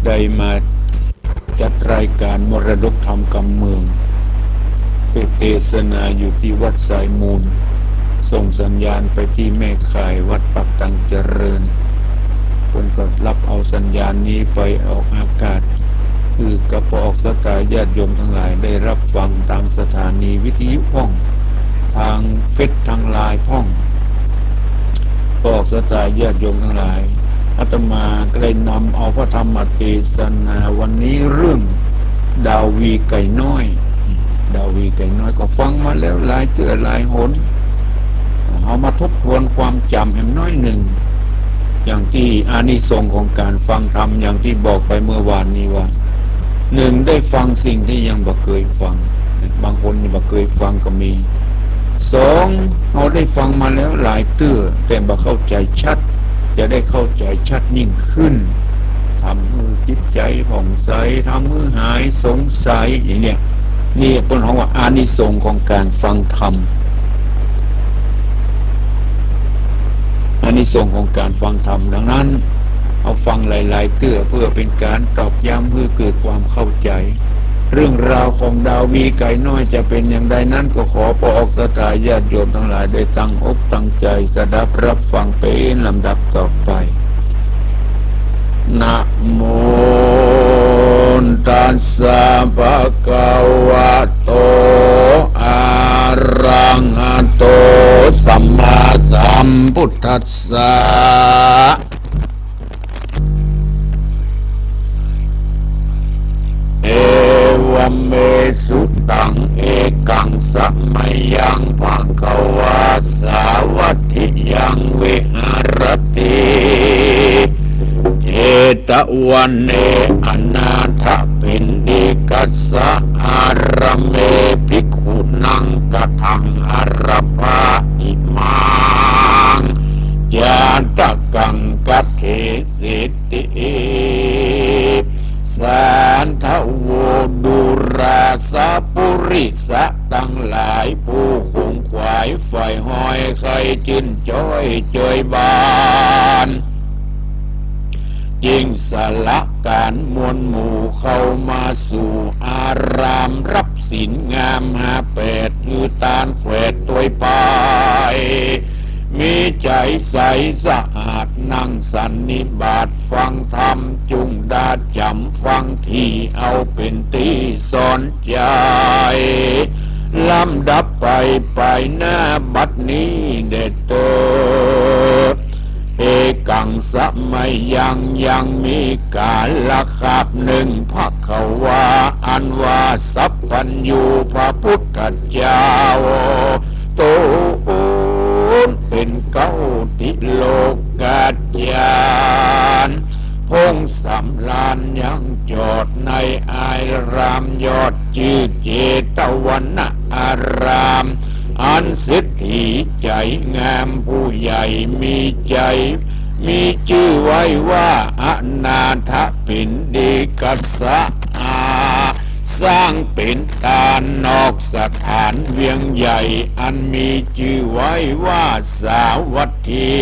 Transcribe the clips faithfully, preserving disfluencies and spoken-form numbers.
ได้มาจัดรายการมรดกธรรมกำเมือง เทศน์เตสนาอยู่ตี้วัดสายมูล ส่งสัญญาณไปตี้แม่ข่ายวัดปากตังเจริญ เปิ้นก็ฮับเอาสัญญาณนี้ไปออกอากาศ หื้อกับป้อออกศรัทธาญาติโยมตังหลายได้ฮับฟังต๋ามสถานีวิทยุพ่อง ตางเฟซตางไลน์พ่อง ป้อออกศรัทธาญาติโยมตังหลาย อาตมาก็ได้นำเอาพระธรรมเตสนาวันนี้เรื่องดาวีไก่น้อย ดาวีไก่น้อยก็ฟังมาแล้วหลายเตื้อหลายหน เฮามาทบทวนความจ๋ำแหมน้อยนึ่ง อย่างตี้อานิสงส์ของก๋านฟังธรรม อย่างตี้บอกไปเมื่อวานนี้ว่า นึ่ง ได้ฟังสิ่งตี้ยังบ่เกยฟัง บางคนยังบ่เกยฟังก็มี สอง เฮาได้ฟังมาแล้วหลายเตื้อ แต่บ่เข้าใจ๋ชัด จะได้เข้าใจ๋ชัดยิ่งขึ้น ทำหื้อจิตใจ๋ผ่องใส ทำหื้อหายสงสัย อย่างเนี้ย นี่เปิ้นฮ้องว่าอานิสงส์ของก๋านฟังธรรม อานิสงส์ของก๋านฟังธรรม ดังนั้น เฮาฟังหลายๆ เตื้อเปื้อเป๋นก๋านตอกย้ำหื้อเกิดความเข้าใจ๋ เรื่องราวของดาวีไก่น้อยจะเป๋นอย่างใดนั้น ก็ขอป้อออกศรัทธาญาติโยมตังหลายได้ตั้งอกตั้งใจ๋สดับฮับฟังเป๋นลำดับต่อไป นะโม ตัสสะ ภะคะวะโต อะระหะโต สัมมาสัมพุทธัสสะ เอวะเม สุตัง เอกัง สะมะยัง ภะคะวา สาวัตถิยัง วิหะระติ เจตวะเน อะนาถะปิณฑิกัสสะ อะระเม ภิกขุนัง กะถัง อะระปะ อิมัง จาตะกัง กะเถ เสติ สาธะโว ดูราสะ ปุริสะตังหลาย ผู้ขงขวายใฝ่ฮอย ใค่จื้นจ้อยเจิยบาน จึงสละก๋านมวลหมู่เข้ามาสู่อาราม ฮับศีลงามห้าแปด หื้อตานแขวดตวยไป มีใจ๋ใสสะอาด นั่งสันนิบาตฟังธรรม จุ่งดาจ๋ำฟังธรรม เอาเป๋นตี้สอนใจ๋ ลำดับไป ไปหน้าบัดนี้แด่เต๊อะ เอกัง สะมะยัง ยังมีกาละคาบนึ่ง ภะคะวา อันว่าสัพพัญญูพระพุทธเจ้า ต๋นเป๋นเก๊าติโลกาจารย์ พงสำราญยังจอดในอารามยอดจื้อเจตวนะอาราม อันเศรษฐีใจ๋งามผู้ใหญ่มีใจ๋ มีจื้อไว้ว่าอนาถปิณฑิกัสสะ สร้างเป๋นตานนอกสถานเวียงใหญ่ อันมีจื้อไว้ว่าสาวัตถี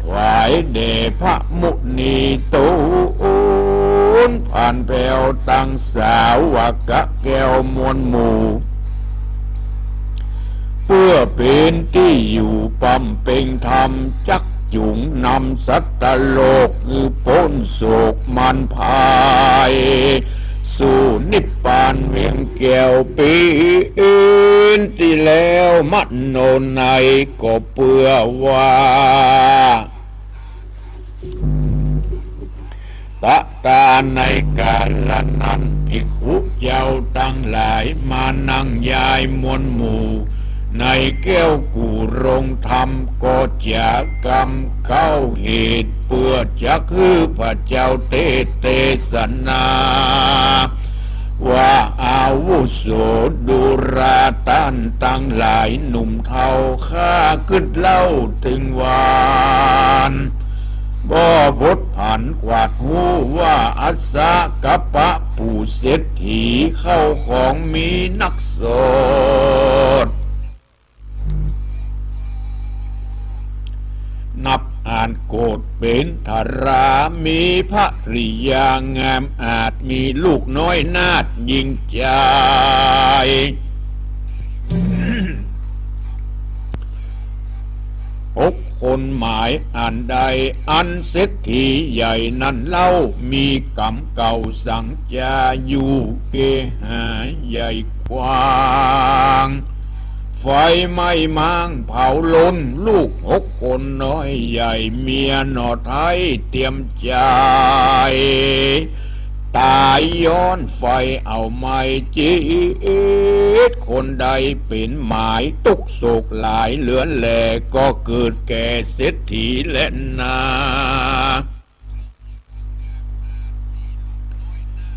ถวายแด่พระมุนีต๋น ผ่านแผ้วตังสาวกะแก้วมวลหมู่ เปื้อเป๋นตี้อยู่บำเพ็งธรรม จักจุ่งนำสัตว์โลกหื้อป๊นโศกมันภัย สู่นิพพานเวียงแก้วเป๋นตี้แล้ว มโนในก็เปื้อว่า ตะตาในกาละนั้น ภิกขุเจ้าตังหลายมานั่งยายมวลหมู่ ในแก้วกู้โรงธรรม ก็จะกำเข้าเหตุ เปื้อจักหื้อพระเจ้าเทศน์เตสนา ว่าอาวุโสดูราต้านตังหลายหนุ่มเฒ่า ข้าคิดเล่าเถิงวาน บ่พดผันขวาดฮู้ว่าอัสสะกะปะปู่เศรษฐี เข้าของมีนักโสด นับ อาจโกฏเป๋นทารา มีภริยางามอาจ มีลูกน้อยนาฏยิ่งใจ๋ หกคนหมายอันใด อันเศรษฐีใหญ่นั้นเล่า มีกำเก่าสังจา อยู่เกหาใหญ่กว้าง ไฟไหม้ม้างเผาล้น ลูกหกคนน้อยใหญ่ เมียหน่อไท้เตรียมใจ๋ ต๋ายย้อนไฟเอาไหม้ เจ็ดคนใดเป๋นหมาย ตุ๊กข์โศกหลายเหลือแล ก็เกิดแก่เศรษฐีแลนา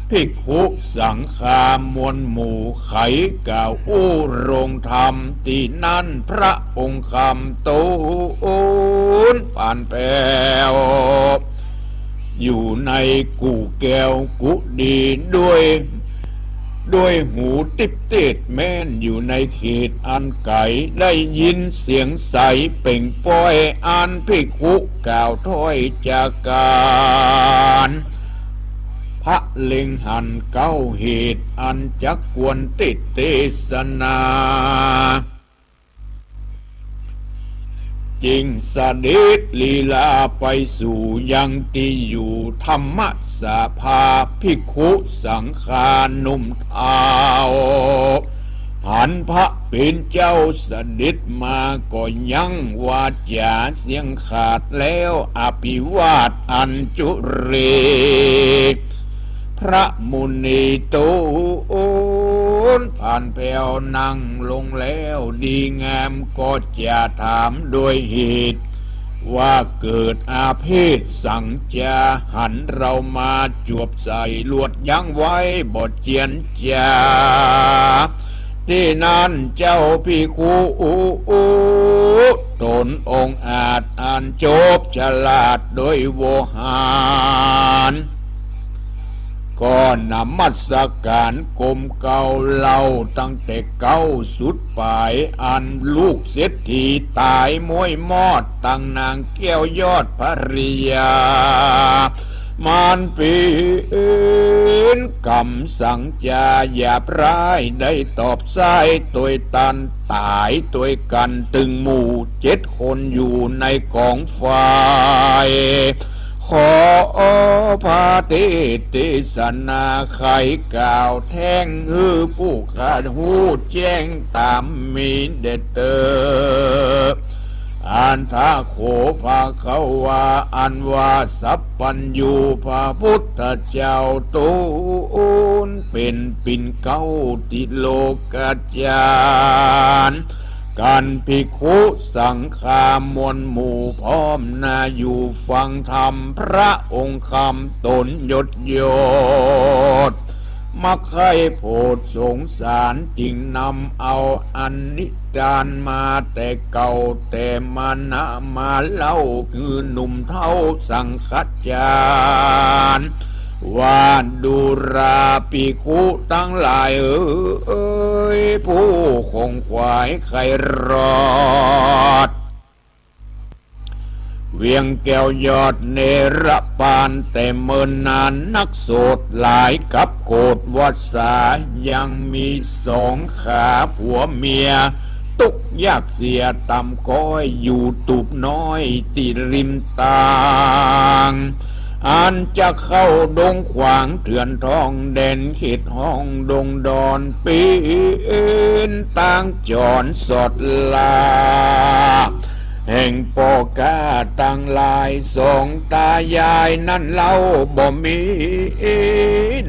ภิกขุสังฆามวลหมู่ ใค่กล่าวอู้โรงธรรม ตี้นั้นพระองค์คำต๋นผ่านแผ้ว อยู่ในกุแก้วกุดี ด้วย ด้วยหูติ๊บเตศแม่น อยู่ในเขตอันไก๋ ได้ยินเสียงใสเปล่งป้อย อันภิกขุกล่าวถ้อยจาการ พระเล็งหันเก้าเหตุ อันจักควรเตศน์เตสนา จึงเสด็จลีลาไปสู่ยังตี้อยู่ธรรมสภา ภิกขุสังฆาหนุ่มเฒ่า หันพระเป๋นเจ้าเสด็จมา ก็ยั้งวาจ๋าเสียงขาดแล้ว อภิวาทอัญจุลี พระมุนีต๋นผ่านแผ้วนั่งลงแล้ว ดีงามก็จะถามด้วยเหตุ ว่าเกิดอาเพศสังจา หันเรามาจวบใส่ ลวดยั้งไว้บ่เจียนจ๋า ตี้นั้นเจ้าภิกขุต๋นองอาจ อันโจบฉลาดโดยโวหาร ก็นมัสการกรมเกล้าเล่า ตั้งแต่เก๊าสุดป๋าย อันลูกเศรษฐีต๋ายม้วยมอด ตังนางแก้วยอดภริยา มันเป๋นกรรมสังจาหยาบร้าย ได้ตอบใส้ตวยตัน ต๋ายตวยกั๋นตึงหมู่เจ็ดคนอยู่ในก๋องไฟ ขอพระเตสน์เตสนา ไขกล่าวแท้ง หื้อผู้ข้าฮู้แจ้งต๋ามมีแด่เตอ อัตถะโข ภควา อันว่าสัพพัญญูพระพุทธเจ้าต๋นเป๋นปิ่นเกล้าติโลกจารย์ กันภิกขุสังฆามวลหมู่พร้อมหน้าอยู่ฟังธรรม พระองค์คำต๋นยศยศ มักใค่โผดสงสาร จึงนำเอาอันนิทานมาแต่เก่าแต่มานะมาเล่า คือหนุ่มเฒ่าสังฆจารย์ ว่าดูราภิกขุตังหลายเอ๋ย ผู้คงขวายใค่รอด เวียงแก้วยอดเนรปานแต่เมินนานนัก โสดหลายกับโกฏวัสสา ยังมีสองขาผัวเมีย ตุ๊กข์ยากเสียต่ำก้อย อยู่ตูบน้อยตี้ริมตาง อันจะเข้าดงขวางเถื่อนทองแดนเขตห้องดงดอน เป๋นตางจรสอดลา แห่งป้อก๊าตังหลาย สองตายายนั้นเล่าบ่มี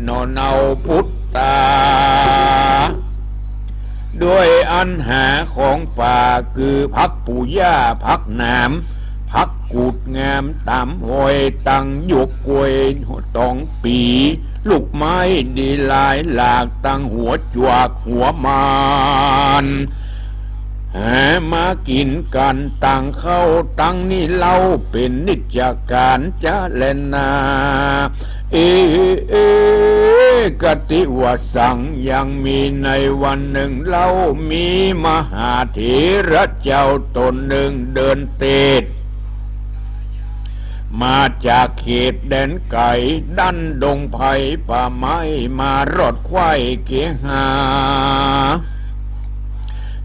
หน่อเนาพุทธา ด้วยอันหาของป่า คือผักปูหญ้า ผักหนาม ผักกูดงามต๋ามห้อย ตังหยวกกล้วยต๋องปี๋ ลูกไม้ดีหลายหลาก ตังหัวจวกหัวมาน หามากิ๋นกั๋นตังเข้าตังนี้เล่า เป๋นนิจการจะแลนา เอ เอ กติวสัง ยังมีในวันหนึ่งเล่า มีมหาเถระเจ้าต๋นหนึ่งเดินเตศน์ มาจากเขตแดนไก๋ ดั้นดงไพรป่าไม้ มารอดใคว่เกหา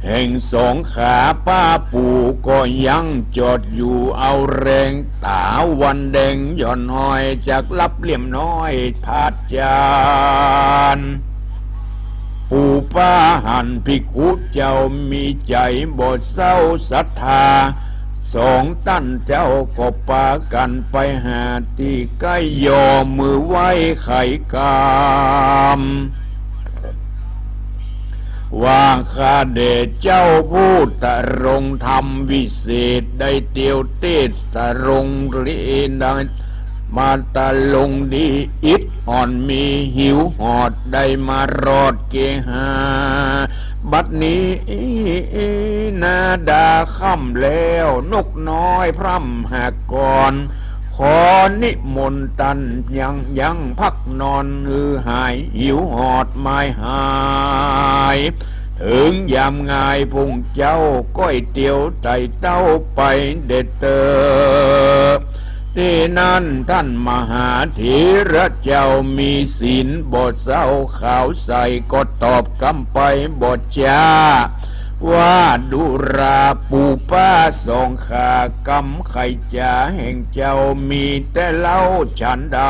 แห่งสองขา ป้าปู่ก็ยังจอดอยู่ เอาแฮงต๋าวันแดง หย่อนหอยจากลับเลี่ยมน้อย ผาดจาน ปู่ป้าหันภิกขุเจ้า มีใจ๋บ่เศร้าศรัทธา สองต้านเจ้าก็ปากั๋นไปหาตี้ใก้ ย่อมือไหว้ไขกรรม ว่าข้าแด่เจ้าผู้ตรงธรรมวิเศษ ได้เตียวเตสน์ตรงเรน มาตรงดี อิดอ่อนมีหิวหอด ได้มารอดเกหา บัดนี้นาดาค่ำแล้ว นกน้อยพร่ำหากก่อน ขอนิมนต์ต้านยังยังพักนอน หื้อหายหิวหอดมายหาย เถิงยามงายพงเจ้า ก้อยเตียวไต่เต้าไปเด็ดเตอ ตี้นั้นต้านมหาเถระเจ้า มีศีลบ่เศร้าขาวใส ก็ตอบกำไปบ่จ๊า ว่าดูราปู่ป้าสองขา กำไขจ๋าแห่งเจ้า มีแต่เล่าฉันใด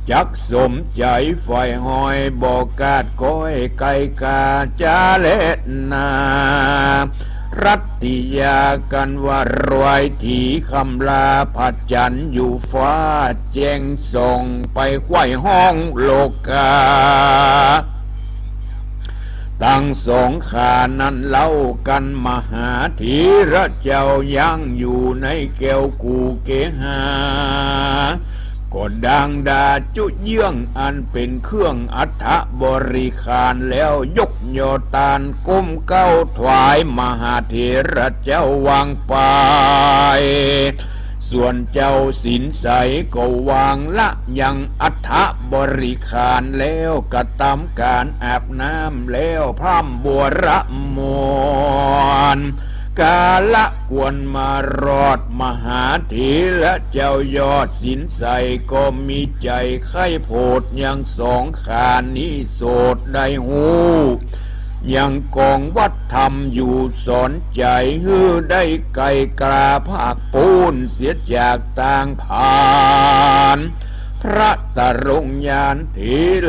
จักสมใจ๋ใฝ่หอย บ่กาดก้อยไก่กาจ๋าแลนา รัตติยากั๋นว่ารวย ถีคำลาพระจันทร์อยู่ฟ้า แจ้งส่องไปไขว่ห้องโลกา ตังสองขานั้นเล่ากั๋น มหาเถระเจ้ายังอยู่ในแก้วกู่เกหา ก็ดังดาจุเยื่องอันเป๋นเครื่องอัฐบริขารแล้ว ยกย่อตานก้มเกล้าถวายมหาเถระเจ้าวางไป ส่วนเจ้าสินใสก็วางละยังอัฐบริขารแล้ว กระตำก๋านอาบน้ำแล้ว พร่ำบวรมนต์ กาละควรมารอด มหาเถระเจ้ายอดสินใส ก็มีใจ๋ใค่โผดยังสองขานี้โสต ได้ฮู้ยังกองวัตรธรรมอยู่ สอนใจ๋หื้อได้ไก๋กล้าภาคปูนเสียจากตางผาน พระตรงญาณเถ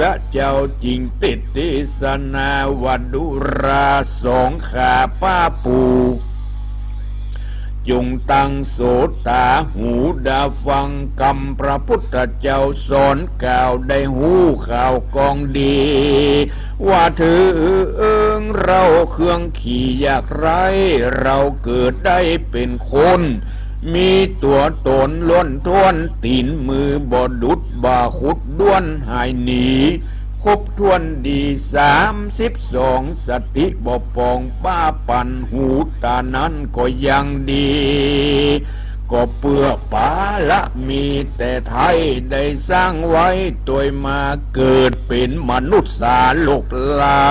ระเจ้าจึงเตสน์เตสนาว่า ดูราสองขาป้าปู่ จงตั้งโสตาหูดาฟังกำพระพุทธเจ้าสอนกล่าว ได้ฮู้ข่าวกองดี ว่าเถิงเฮาเคืองขี้ยากไร้ เฮาเกิดได้เป๋นคน มีตั๋วต๋นล้นถ้วน ตี๋นมือบ่ดุดบ่าขุดด้วนหายหนี ครบถ้วนดีสามสิบสอง สติบ่ปองบ้าปั่น หูต๋านั้นก็ยังดี ก็เปื้อปารมีแต่ไท้ได้สร้างไว้ ตวยมาเกิดเป๋นมนุษย์สาโลกลา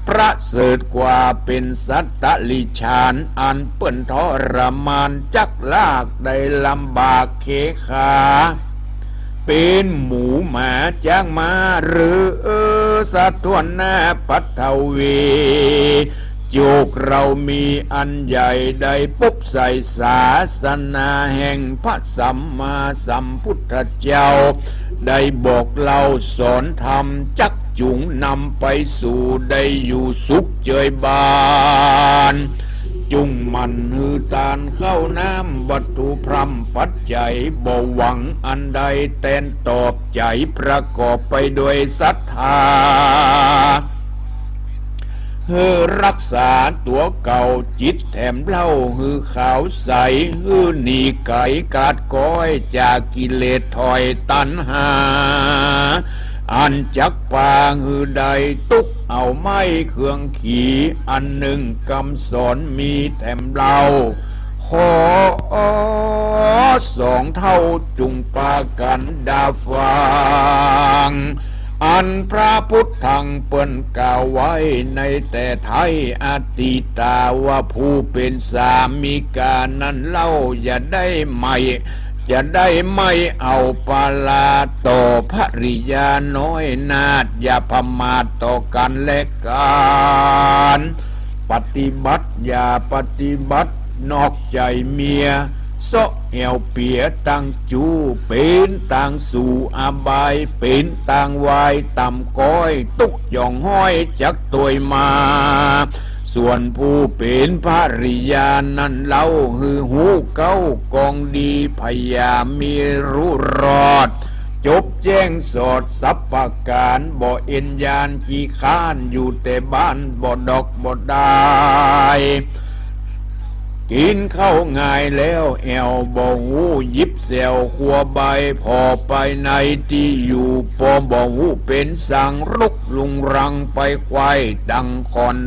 ประเสริฐกว่าเป๋นสัตว์เดรัจฉาน อันเปิ้นทรมานจักลากได้ลำบากเขขา เป๋นหมูหมาจ๊างม้า หรือสัตว์ทั่วหน้าปัทวี โจคเฮามีอันใหญ่ได้ปบใส่ศาสนาแห่งพระสัมมาสัมพุทธเจ้า ได้บอกเล่าสอนธรรม จักจุงนำไปสู่ได้อยู่สุขเจยบาน จุ่งหมั่นหื้อตานข้าวน้ำวัตถุพร่ำปัจจัย บ่หวังอันใดแตนตอบ ใจ๋ประกอบไปโดยศรัทธา หื้อฮักษาตั๋วเก่าจิตแถมเล่า หื้อขาวใส หื้อหนีไก๋กาดก๊อยจากกิเลสถอยตัณหา อันจักปางหื้อได้ตุ๊กข์ เอาไม้เคืองขีอันนึ่งกำสอนมีแถมเล่า ขอสองเฒ่าจุ่งปากั๋นดาฟัง อันพระพุทธังเปิ้นกล่าวไว้ในแต่ไท้อตีตาว่า ผู้เป๋นสามิกานั้นเล่า อย่าได้ไม่ อย่าได้ไม่เอาปลาต่อภริยาน้อยนาฏ อย่าประมาทต่อกั๋นและกั๋น ปฏิบัติอย่าปฏิบัตินอกใจ๋เมีย เซาะแอ่วเปียตังจู้ เป๋นตางสู่อบาย เป๋นตางวายต่ำก๊อย ตุ๊กข์หย่องห้อยจักตวยมา ส่วนผู้เป๋นภริยานั้นเล่า หื้อฮู้เก๊ากองดี พยามีรู้รอด จบแจ้งสอดสับประก๋าน บ่เอ็นยานขี้ค้าน อยู่แต่บ้านบ่ดอกบ่ดาย กิ๋นข้าวง่ายแล้วแอ่วบ่ฮู้หยิบแส้วครัวใบ ผ่อไปในตี้อยู่ปอบ่ฮู้เป๋นสัง ลุกลุงรังไปไขว่ดังขอน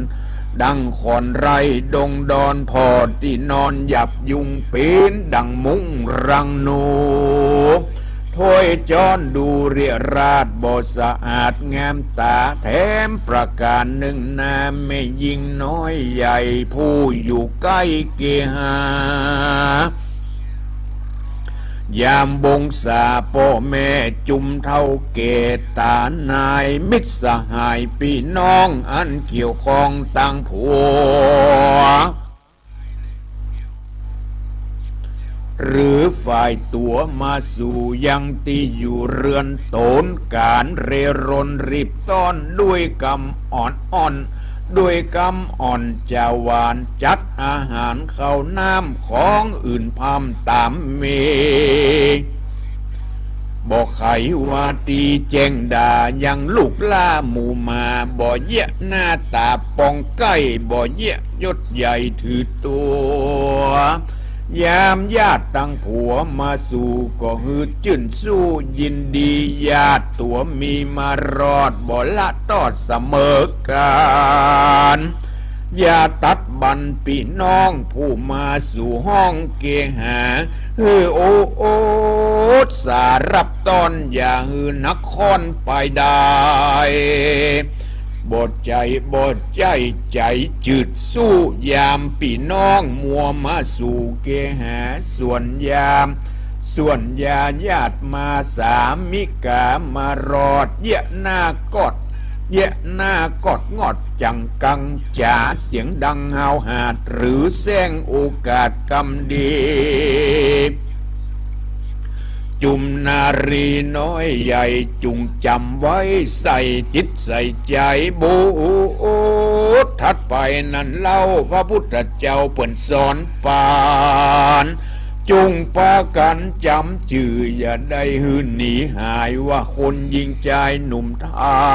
ดังขอนไร่ดงดอน ผ่อตี้นอนหยับยุง เป๋นดังมุ้งรังหนู ถ้วยจ๊อนดูเรียราดบ่สะอาดงามต๋า แถมประก๋านนึ่งนา แม่ญิงน้อยใหญ่ผู้อยู่ใก้เกหา ยามวงศาป้อแม่จุมเฒ่าแก่ ต๋านายมิตรสหายปี้น้องอันเกี่ยวข้องตังผัว หรือฝ่ายตั๋วมาสู่ยังตี้อยู่เรือนต๋น ก๋านเร่ร่อนรีบต้อน ด้วยกำอ่อนอ่อน ด้วยกำอ่อนจาหวาน จัดอาหารข้าวน้ำของอื่นพร่ำต๋ามมี บ่ใค่ว่าตี้แจ้งดายังลูกหล้าหมู่หมา บ่เยียะหน้าต๋าปองใก้ บ่เยียะยศใหญ่ถือตั๋ว ยามญาติตังผัวมาสู่ก็หื้อจื้นสู้ยินดี ญาติตั๋วมีมารอดบ่ละตอดเสมอกั๋น อย่าตัดบันปี้น้องผู้มาสู่ห้องเกหา หื้อโอโอตสารับต้อน อย่าหื้อหนักข้อนไปได้ บ่ใจ้ บ่ใจ้ใจ๋จืดสู้ ยามปี้น้องมัวมาสู่เกหา ส่วนยาม ส่วนยาญาติมาสามิกามารอด เยียะหน้ากอด เยียะหน้ากอดงอดจังกังจ๋า เสียงดังฮาวหาด หรือแสร้งโอกาสกำดี จุมนารีน้อยใหญ่จุ่งจ๋ำไว้ใส่จิตใส่ใจ๋ บูดถัดไปนั้นเล่า พระพุทธเจ้าเปิ้นสอนปาน จุ่งปากั๋นจ๋ำจื้อ อย่าได้หื้อหนีหาย ว่าคนญิงจายหนุ่มเฒ่า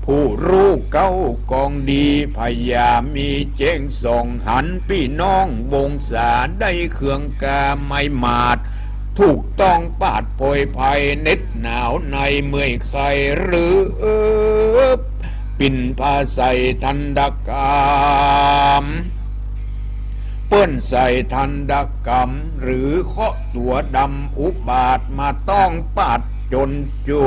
ผู้ฮู้เก๊ากองดี พยามีแจ้งส่องหัน ปี้น้องวงศาได้เคืองกาไม้หมาด ถูกต้องปาดโผยภัย เหน็ดหนาวในเมื่อยไข้ หรือปิ่นผ้าใส่ทันดกรรม เปิ้นใส่ทันดกรรม หรือเคาะตั๋วดำอุบาทมาต้องปาดจนจู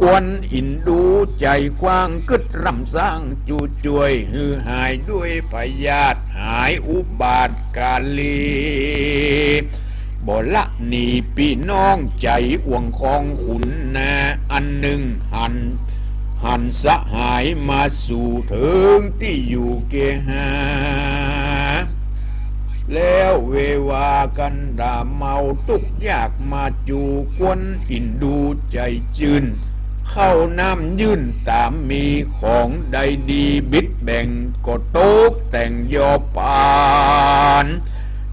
กวนอินดูใจ๋กว้างกึ๊ดร่ำสร้างจู้จ้วย หื้อหายด้วยพยาธิหายอุบาทกาลี บ่ละหนีปี้น้องใจ๋อ่วงของขุนนา อันนึ่งหัน หันสหายมาสู่เถิงตี้อยู่เกหา แล้วเววากันดาเมาตุ๊กข์ยากมาจู กวนอินดูใจ๋จื้น ข้าวน้ำยื่นต๋ามมี ของใดดีบิดแบ่งก็ตกแต่งยอปาน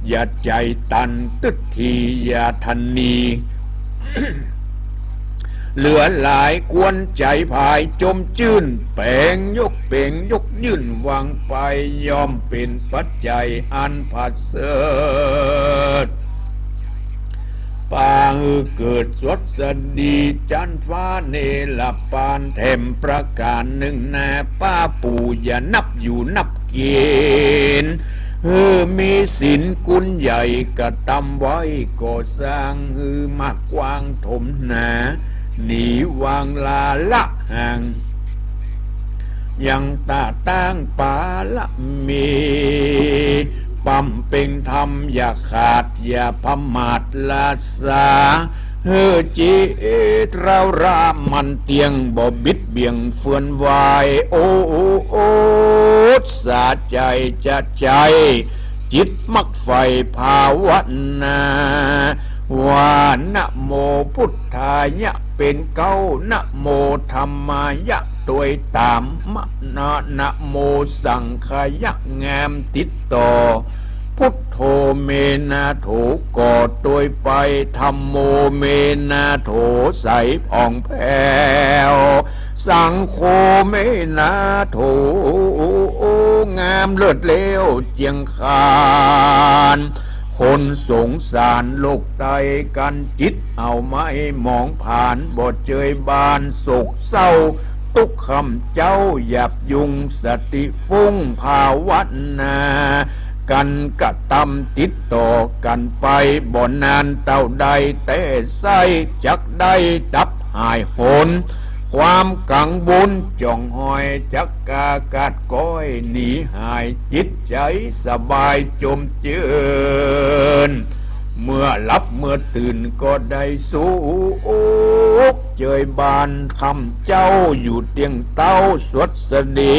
อย่าใจ๋ตันตึดที อย่าทะนี เหลือหลายกวนใจ๋ผายจมจื้น แป๋งยกเป๋งยกยื่นวางไป ย่อมเป๋นปัจจัยอันประเสริฐ ปาหื้อเกิดสวัสดีจันฟ้าเนรปาน แถมประก๋านนึ่งนา ป้าปู่อย่านับอยู่นับกิ๋น หื้อมีศีลกุณใหญ่กระตำไว้ ก่อสร้างหื้อมากกว้างถมหนา หนีวางลาละหัง ยังตะตั้งปารมี บำเพ็งธรรมอย่าขาดอย่าประมาทละสา หื้อจิตเราละมันเตี้ยง บ่บิดเบี่ยงเฟือนไหว โอดสาใจ๋จะใจ๋ จิตมักใฝ่ภาวนา ว่านะโมพุทธายะเป๋นเก๊า นะโมธัมมายะตวยต๋าม มะนะ นะโมสังฆายะงามติดต่อ พุทโธเมนะโถก่อตวยไป ธัมโมเมนะโถใสผ่องแผ้ว สังโฆเมนะโถ งามเลิศเลวเจียงคาน คนสงสารโลกไตกัน จิตเฮาไม่หมองผาน บ่เจยบานโศกเศร้า ตุ๊กข์ค่ำเจ๊าหยาบยุง สติฟุ้งภาวนา กันกระตำติดต่อกันไป บ่นานเต้าใดแต๊ไส้ จักได้ดับหายหน ความกังวลจ่องหอย จักกากัดก้อยหนีหาย จิตใจ๋สบายจมจื้น เมื่อหลับเมื่อตื่นก็ได้สุข เจยบานคำเจ้าอยู่เตี้ยงเต้าสวัสดี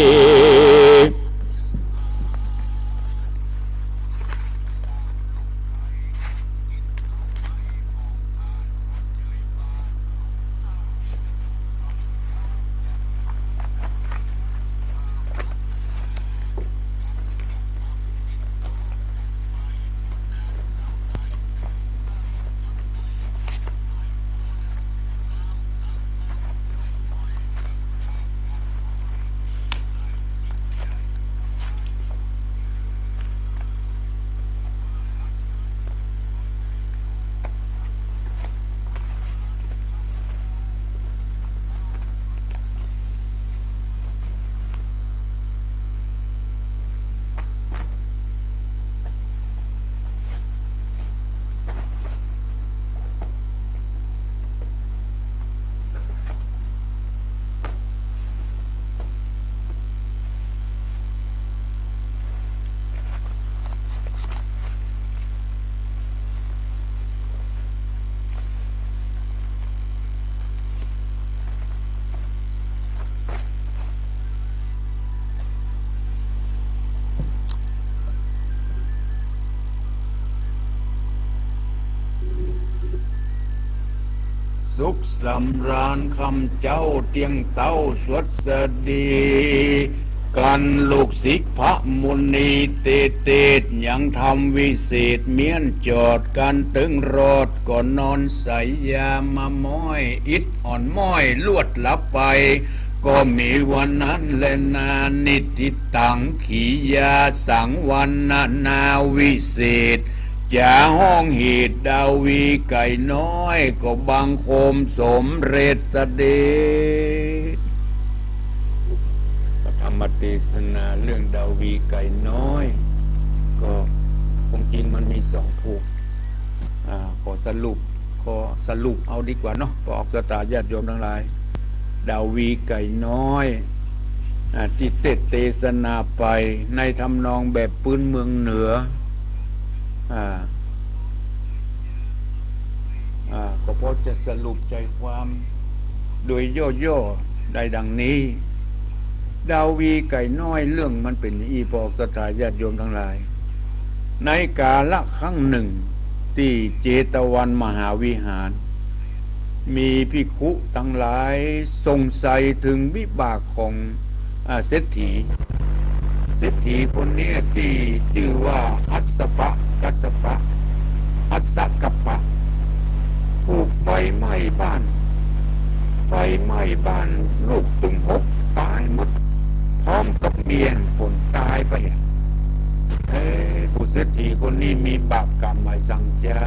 สุขสำราญคำเจ้าเตี้ยงเต้าสวัสดี กันลูกศิษย์พระมุนีเตเตศ ยังธรรมวิเศษเมี้ยนจอด กันตึงรอดก็นอนใสยามาม้อย อิดอ่อนม้อยลวดหลับไป ก็มีวันนั้นแลนา นิทธิตัง ขียาสัง วรรณนาวิเศษ จ๋าฮ้องเหตุดาวีไก่น้อย ก็บังคมสมเร็จเสด็จ พระธรรมเตสนาเรื่องดาวีไก่น้อย ก็ความจริงมันมีสองผูก อ่า ขอสรุป ขอสรุปเอาดีกว่าเนาะ พระออกศรัทธาญาติโยมทั้งหลาย ดาวีไก่น้อย อ่า ตี้เตสน์เตสนาไปในทำนองแบบปื้นเมืองเหนือ อ่า อ่า ก็พอจะสรุปใจความโดยย่อๆ ได้ดังนี้ ดาวีไก่น้อยเรื่องมันเป๋นอย่างอี้ พระออกศรัทธาญาติโยมทั้งหลาย ในกาละครั้งหนึ่ง ตี้เจตวันมหาวิหาร มีภิกขุตังหลายสงสัยเถิงวิบากของ อ่า เศรษฐี เศรษฐีคนนี้ตี้จื้อว่าอัสสปะ กัสสปะ อัสสกัปปะ ถูกไฟไหม้บ้าน ไฟไหม้บ้านลูกตึงหกต๋ายหมด พร้อมกับเมียคนต๋ายไป เอ๊ะ ผู้เศรษฐีคนนี้มีบาปกรรมหมายสังจา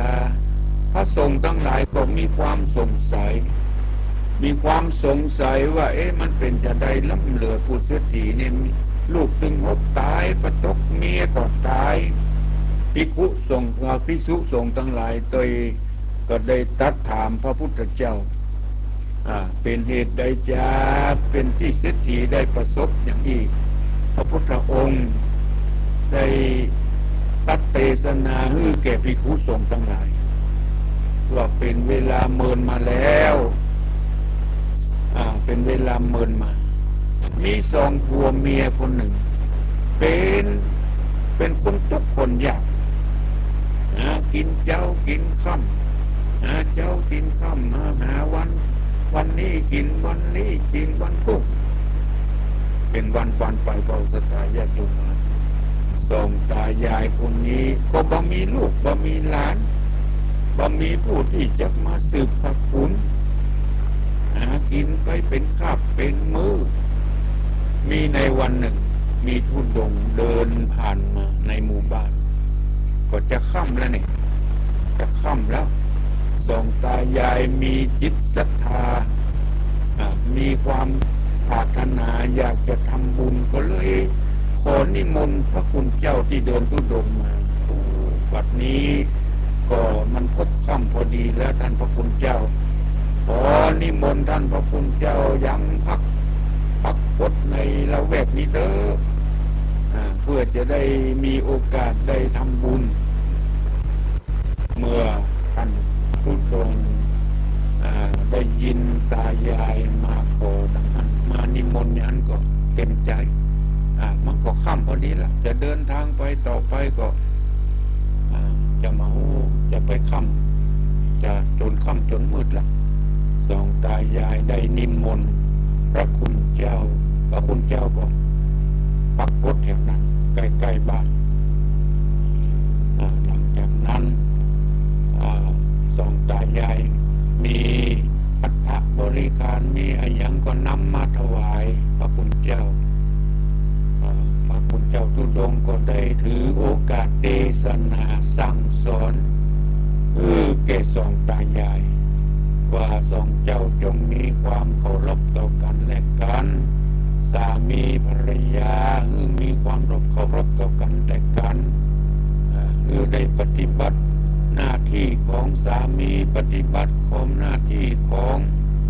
พระสงฆ์ตังหลายก็มีความสงสัย มีความสงสัยว่า เอ๊ะ มันเป๋นจาใดล้ำเหลือ ผู้เศรษฐีนี่ลูกตึงหกต๋าย ปะตกเมียก็ต๋าย ภิกขุสงฆ์ อ่า ภิกษุสงฆ์ตังหลายตวยก็ได้ตรัสถามพระพุทธเจ้า อ่า เป๋นเหตุใดจาเป๋นตี้เศรษฐีได้ประสบอย่างอี้ พระพุทธองค์ได้ตรัสเตสนาหื้อแก่ภิกขุสงฆ์ตังหลาย ว่าเป๋นเวลาเมินมาแล้ว อ่า เป๋นเวลาเมินมา มีสองผัวเมียคนนึ่ง เป๋น เป๋นคนตุ๊กข์คนยาก หากิ๋นเจ๊ากิ๋นค่ำ หาเจ๊ากิ๋นค่ำ หา หาวัน วันนี้กิ๋น วันนี้กิ๋น วันกุ้ง เป๋นวันปานไป เป๋าศรัทธาญาติโยม สองตายายคนนี้ก็บ่มีลูก บ่มีหลาน บ่มีผู้ตี้จะมาสืบตระกูล หากิ๋นไปเป๋นคาบเป๋นมื้อ มีในวันนึ่ง มีธุดงค์เดินผ่านมาในหมู่บ้าน ก็จะค่ำแล้วเนี่ย จะค่ำแล้ว สองตายายมีจิตศรัทธา อ่า มีความปรารถนาอยากจะทำบุญ ก็เลยขอนิมนต์พระคุณเจ้าตี้เดินธุดงค์มา โอ้ บัดนี้ก็มันพบค่ำพอดีแล้ว ท่านพระคุณเจ้า ขอนิมนต์ท่านพระคุณเจ้ายังพัก ปรากฏในละแวกนี้เต๊อะ อ่า เพื่อจะได้มีโอกาสได้ทำบุญ เมื่อท่านธุดงค์ อ่า ได้ยินตายายมาขอดังนั้น มานิมนต์อย่างนั้นก็เต็มใจ๋ อ่า มันก็ค่ำพอดีละ จะเดินทางไปต่อไปก็ อ่า จะมา โอ้ จะไปค่ำ จะจนค่ำจนมืดละ สองตายายได้นิมนต์พระคุณเจ้า พระคุณเจ้าก็ปรากฏแถวนั้น ใก้ๆ บ้าน อ่า หลังจากนั้น อ่า สองตายายมีภัตตาหารบริขาร มีอะหยังก็นำมาถวายพระคุณเจ้า อ่า พระคุณเจ้าธุดงค์ก็ได้ถือโอกาสเตสนาสั่งสอน หื้อแก่สองตายาย ว่าสองเจ้าจงมีความเคารพต่อกั๋นและกั๋น สามีภรรยา หื้อมีความเคารพต่อกั๋นและกั๋น อ่า หื้อได้ปฏิบัติหน้าตี้ของสามี ปฏิบัติของหน้าตี้ของ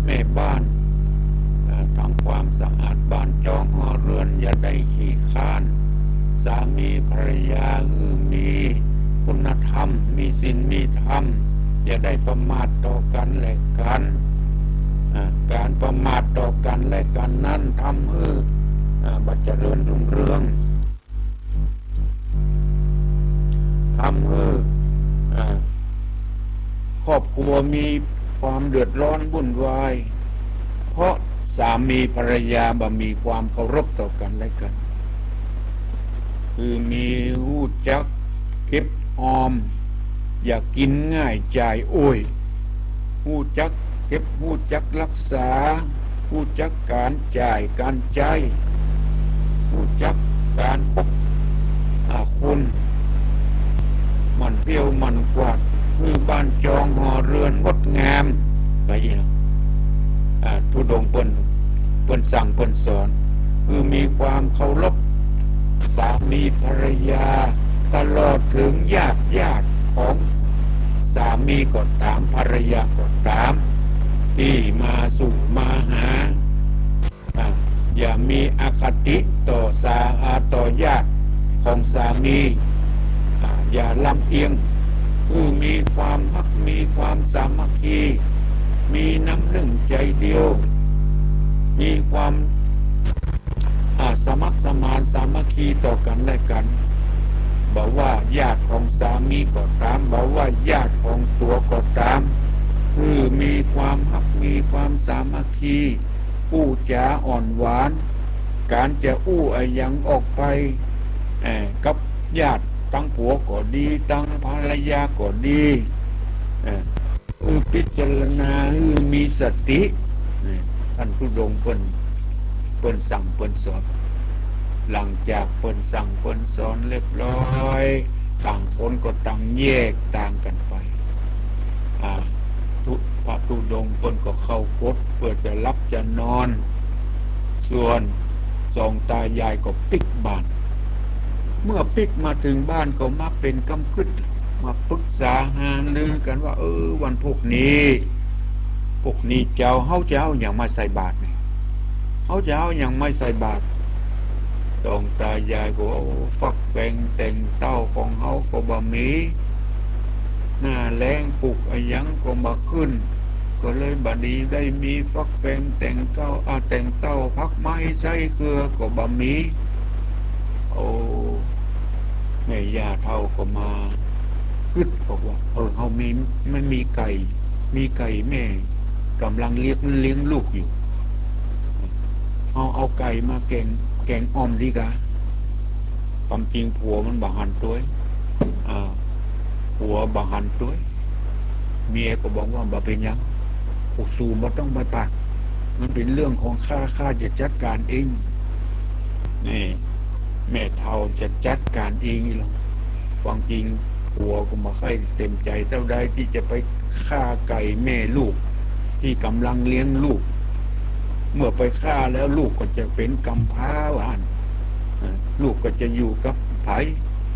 แม่บ้าน อ่า ทำความสะอาดบ้านจองหอเฮือน อย่าได้ขี้คร้าน สามีภรรยาหื้อมีคุณธรรม มีศีลมีธรรม อย่าได้ประมาทต่อกั๋นและกั๋น อ่า ก๋านประมาทต่อกั๋นและกั๋นนั้นทำหื้อ อ่า บ่เจริญรุ่งเรือง ทำหื้อ อ่า ครอบครัวมีความเดือดร้อนวุ่นวาย เพราะสามีภรรยาบ่มีความเคารพต่อกั๋นและกั๋น คือมีฮู้จักเก็บออม อย่ากิ๋นง่ายจ่ายโอย ฮู้จักเก็บ ฮู้จักรักษา ฮู้จักก๋านจ่ายก๋านใจ๊ ฮู้จักก๋านคบ อ่า คน หมั่นเที่ยวหมั่นกวาด หื้อบ้านจองหอเฮือนงดงาม ไปอี้นะ อ่า ธุดงค์เปิ้น เปิ้นสั่งเปิ้นสอน หื้อมีความเคารพสามีภรรยา ตลอดเถิงญาติญาติของสามีก็ต๋าม ภรรยาก็ต๋าม ตี้มาสู่มาหา อ่า อย่ามีอคติต่อสา อ่า ต่อญาติของสามี อ่า อย่าลำเอียง หื้อมีความฮัก มีความสามัคคี มีน้ำนึ่งใจ๋เดียว มีความ อ่า สมัครสมานสามัคคีต่อกั๋นและกั๋น บ่ว่าญาติของสามีก็ต๋าม บ่ว่าญาติของตั๋วก็ต๋าม หื้อมีความฮัก มีความสามัคคี อู้จ๋าอ่อนหวาน ก๋านจะอู้อะหยังออกไป เอ่อ กับญาติตังผัวก็ดี ตังภรรยาก็ดี เอ่อ คือพิจารณาหื้อมีสติ นี่ ท่านธุดงค์เปิ้น เปิ้นสั่งเปิ้นสอน หลังจากเปิ้นสั่งเปิ้นสอนเรียบร้อย ต่างคนก็ต่างแยกตางกั๋นไป อ่า ธุ พระธุดงค์เปิ้นก็เข้ากฏเปื้อจะหลับจะนอน ส่วนสองตายายก็ปิ๊กบ้าน เมื่อปิ๊กมาเถิงบ้านก็มาเป๋นกำกึ๊ด มาปรึกษาหารือกั๋นว่า เออ วันพูกนี้ ปุกนี้เจ๊า เฮาจะเอาหยังมาใส่บาตรเนี่ย เฮาจะเอาหยังมาใส่บาตร สองต๋ายายก็ว่า โอ้ ฟักแฟงแตงเต้าของเฮาก็บ่มี หน้าแล้งปุกอะหยังก็บ่ขึ้น ก็เลยบ่ดีได้มีฟักแฟงแตงเต้า อ่า แตงเต้า ผักไม้ใส่เกลือก็บ่มี โอ้ แม่ย่าเฒ่าก็มากึ๊ดบอกว่า เออ เฮามี มันมีไก่ มีไก่แม่ก่ำลังเลี้ยง เลี้ยงลูกอยู่ เฮาเอาไก่มาแกง แกงอ่อมดีกว่า ความจริงผัวมันบ่หันตวย อ่า ผัวบ่หันตวย เมียก็บอกว่า บ่เป๋นหยัง พวกสูบ่ต้องไปปาก มันเป๋นเรื่องของข้า ข้าจะจัดก๋านเอง นี่ แม่เฒ่าจะจัดก๋านเองอีหลอ ความจริงผัวก็บ่ใค่เต็มใจ๋เต้าใดตี้จะไปฆ่าไก่แม่ลูก ตี้ก่ำลังเลี้ยงลูก เมื่อไปฆ่าแล้วลูกก็จะเป๋นกำพร้าว่าอั้น เออ ลูกก็จะอยู่กับใผ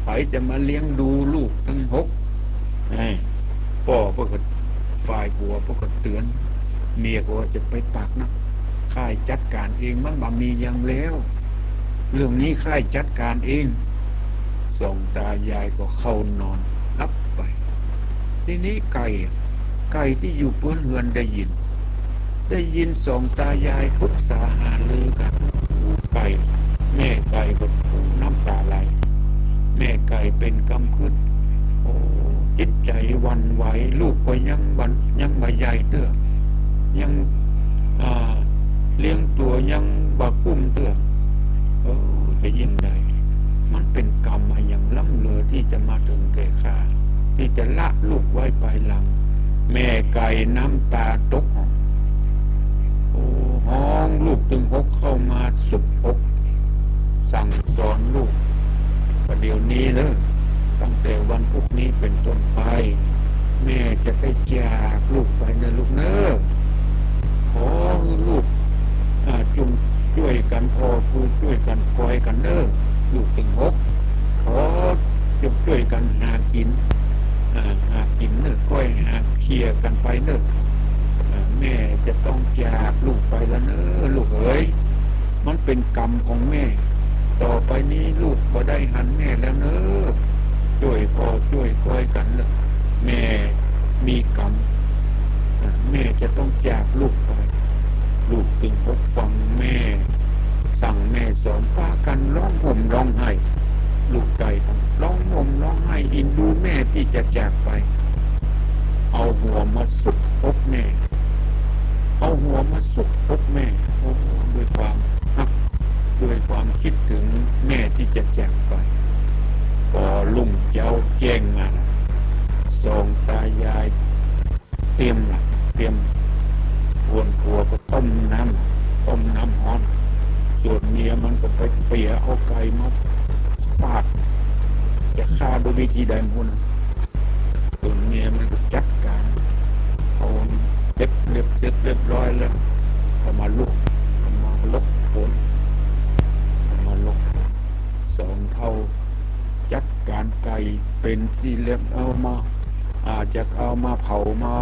ใผจะมาเลี้ยงดูลูกตังหก เอ้ย ป้อเปิ้นก็ ฝ่ายผัวเปิ้นก็เตื๋อน เมียก็ว่า จะไปปากนัก ข้าจัดก๋านเอง มันบ่มีหยังแล้ว เรื่องนี้ข้าจัดก๋านเอง สองต๋ายายก็เข้านอนหลับไป ทีนี้ไก่ ไก่ตี้อยู่เปื้อนเฮือนได้ยิน ได้ยินสองต๋ายายปรึกษาหารือกั๋น ไก่ แม่ไก่ก็น้ำต๋าไหล แม่ไก่เป๋นกำกึ๊ด โอ้ จิตใจ๋หวั่นไหว ลูกก็ยังบ่ ยังบ่ใหญ่เตื้อ ยัง อ่า เลี้ยงตั๋วยังบ่กุ้มเตื้อ เออ จะยิ่งใด มันเป๋นกำอะหยังล้ำเหลือตี้จะมาเถิงแก่ข้า ตี้จะละลูกไว้ภายหลัง แม่ไก่น้ำต๋าตก โอ้ ฮ้องลูกตึงหกเข้ามาสุบอก สั่งสอนลูก ประเดี๋ยวนี้เน่อ ตั้งแต่วันพุธนี้เป๋นต้นไป แม่จะได้จากลูกไปเน่อลูกเน่อ ขอหื้อลูก อ่า จุ่มจ้วยกั๋น ผ่อปูจ้วยกั๋น ก้อยกั๋นเน่อ ลูกตึงหก ขอจุ่มจ้วยกั๋นหากิ๋น อ่า หากิ๋นเน่อ ก้อยหาเคียกั๋นไปเน่อ อ่า แม่จะต้องจากลูกไปแล้วเน่อ ลูกเอ๋ย มันเป๋นกำของแม่ ต่อไปนี้ลูกบ่ได้หันแม่แล้วเน่อ จ้วยผ่อจ้วยก้อยกั๋นเน่อ แม่มีกำ อ่า แม่จะต้องจากลูกไป ลูกตึงหกฟังแม่สั่งแม่สอน ปากั๋นฮ้องห่มฮ้องไห้ ลูกไก่ตัง ฮ้องห่มฮ้องไห้ อินดูแม่ตี้จะจากไป เอาหัวมาสุบอกแม่ เอาหัวมาสุบอกแม่ โอ้ ด้วยความฮัก ด้วยความกึ๊ดเถิงแม่ตี้จะจากไป ปอรุ่งเจ๊าแจ้งมาละ สองต๋ายายเตรียมละ เตรียม ส่วนผัวก็ต้มน้ำ ต้มน้ำฮ้อน ส่วนเมียมันก็ไปเปียเอาไก่มาฝาด จะฆ่าด้วยวิธีใดบ่ฮู้นะ ส่วนเมียมันก็จัดก๋าน เอาเล็บ เล็บเสร็จเรียบร้อยแล้ว เอามาลวก เอามาลกโขล เอามาลกโขล สองเฒ่าจัดก๋านไก่เป๋นตี้เรียบ เอามา อ่า จะเอามาเผา มา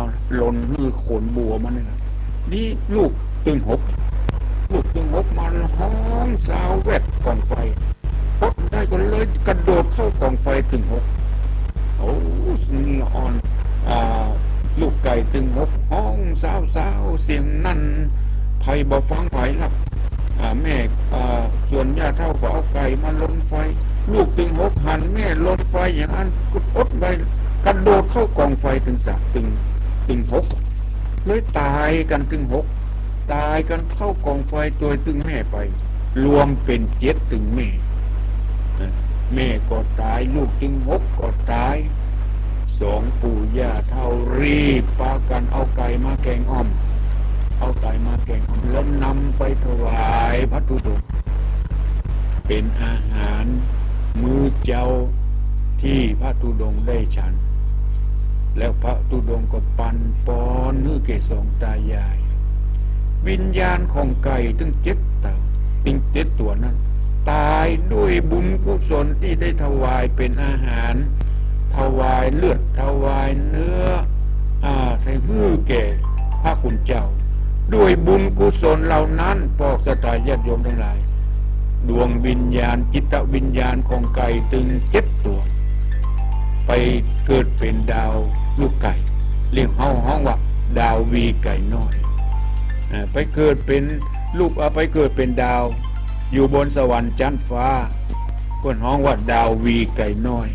ลนหื้อโขลบัวมันเนี่ยนะ นี่ลูกตึงหก ลูกตึงหกมาฮ้องซาวแวดก๋องไฟ อดได้ก็เลยกระโดดเข้ากองไฟตึงหก โอ้ สะอ่อน อ่า ลูกไก่ตึงหกฮ้องซาวๆ เสียงนั่น ใผบ่ฟังใผลับ อ่า แม่ อ่า ส่วนย่าเฒ่าก็เอาไก่มาลนไฟ ลูกตึงหกหันแม่ลนไฟอย่างอั้น ก็อดไว้ กระโดดเข้ากองไฟตึงสาม ตึง ตึงหก เลยต๋ายกั๋นตึงหก ต๋ายกั๋นเข้ากองไฟตวยตึงแม่ไป รวมเป๋นเจ็ดตึงแม่ นะ แม่ก็ต๋าย ลูกตึงหกก็ต๋าย สองปู่ย่าเฒ่ารีบปากั๋นเอาไก่มาแกงอ่อม เอาไก่มาแกงอ่อม แล้วนำไปถวายพระธุดงค์ เป๋นอาหารมื้อเจ๊าตี้พระธุดงค์ได้ฉัน แล้วพระธุดงค์ก็ปันปอนหื้อแก่สองต๋ายาย วิญญาณของไก่ตึงเจ็ดเต้า ตึงเจ็ดตั๋วนั้น ต๋ายด้วยบุญกุศลตี้ได้ถวายเป๋นอาหาร ถวายเลือด ถวายเนื้อ อ่า หื้อแก่ พระคุณเจ้า ด้วยบุญกุศลเหล่านั้น ปอกศรัทธาญาติโยมตังหลาย ดวงวิญญาณ จิตวิญญาณของไก่ตึงเจ็ดตัว ไปเกิดเป๋นดาวลูกไก่ เรียกเฮาฮ้องว่าดาววีไก่น้อย อ่า ไปเกิดเป๋นลูก อ่า ไปเกิดเป๋นดาว อยู่บนสวรรค์จั๊นฟ้า เปิ้นฮ้องว่าดาววีไก่น้อย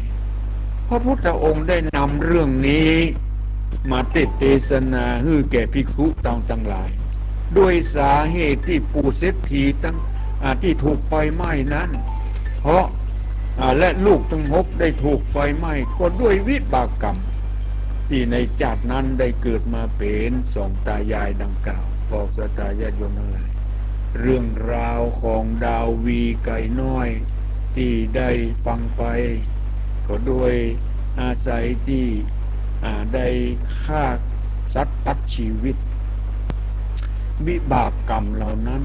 พระพุทธองค์ได้นำเรื่องนี้มาเตสน์เตสนาหื้อแก่ภิกขุตัง ตังหลาย ด้วยสาเหตุตี้ปู่เศรษฐีตัง อ่า ตี้ถูกไฟไหม้นั้น เพราะ อ่า และลูกตังหกได้ถูกไฟไหม้ ก็ด้วยวิบากกรรม ตี้ในจาตินั้นได้เกิดมาเป๋นสองตายายดังกล่าว ปอกศรัทธาญาติโยมตังหลาย เรื่องราวของดาววีไก่น้อยตี้ได้ฟังไป ก็ด้วยอาศัยตี้ อ่า ได้ฆ่าสัตว์ตัดชีวิต วิบากกรรมเหล่านั้น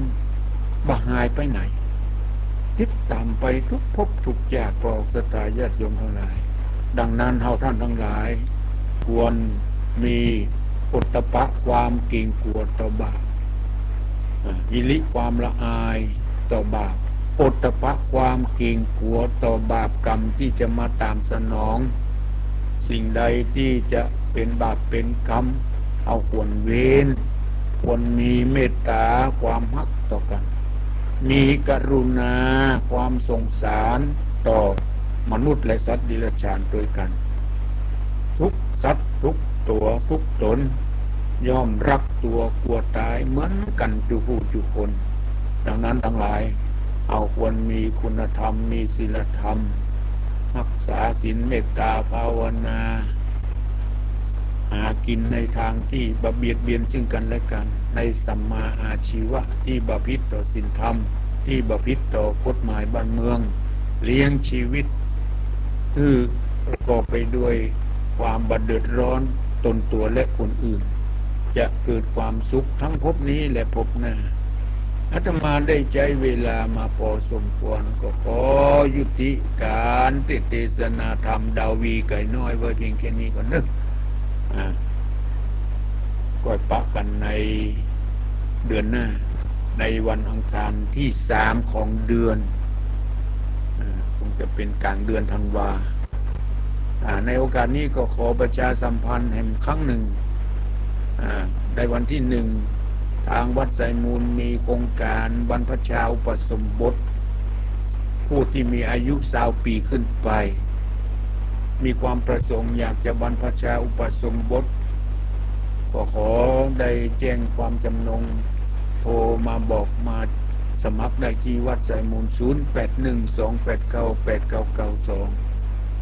บ่หายไปไหน ติดต๋ามไปทุกภพทุกจาติ ปอกศรัทธาญาติโยมตังหลาย ดังนั้นเฮาท่านตังหลาย ควรมีโอตตัปปะความเกรงกลัวต่อบาป อ่า หิริความละอายต่อบาป โอตตัปปะความเกรงกลัวต่อบาปกรรมตี้จะมาต๋ามสนอง สิ่งใดตี้จะเป๋นบาปเป๋นกรรม เฮาควรเว้น ควรมีเมตต๋าความฮักต่อกั๋น มีกรุณาความสงสารต่อมนุษย์และสัตว์เดรัจฉานตวยกั๋น ทุกสัตว์ทุกตั๋วทุกต๋น ย่อมรักตั๋วกลัวต๋ายเหมือนกั๋นจุผู้จุคน ดังนั้นตังหลาย เฮาควรมีคุณธรรม มีศีลธรรม ฮักษาศีล เมตต๋าภาวนา หากิ๋นในตางตี้บ่เบียดเบียนซึ่งกั๋นและกั๋น ในสัมมาอาชีวะตี้บ่ผิดต่อศีลธรรม ตี้บ่ผิดต่อกฎหมายบ้านเมือง เลี้ยงชีวิต หื้อประกอบไปด้วยความบ่เดือดร้อนตนตั๋วและคนอื่น จะเกิดความสุขทั้งภพนี้และภพหน้า อาตมาได้ใจ๊เวลามาพอสมควร ก็ขอยุติก๋านเตสน์เตสนาธรรมดาววีไก่น้อยไว้เพียงแค่นี้ก่อนเนาะ อ่า ก้อยปะกั๋นในเดือนหน้า ในวันอังคารตี้สามของเดือน อ่า คงจะเป๋นก๋างเดือนธันวา อ่า ในโอกาสนี้ก็ขอประชาสัมพันธ์แหมครั้งนึ่ง อ่า ในวันตี้นึ่ง ตางวัดไซมูลมีโครงก๋านบรรพชาอุปสมบท ผู้ตี้มีอายุซาวปี๋ขึ้นไป มีความประสงค์อยากจะบรรพชาอุปสมบท ก็ขอได้แจ้งความจำนง โทรมาบอกมาสมัครได้ตี้วัดไซมูล ศูนย์แปดหนึ่ง สองแปดเก้า แปดเก้าเก้าสอง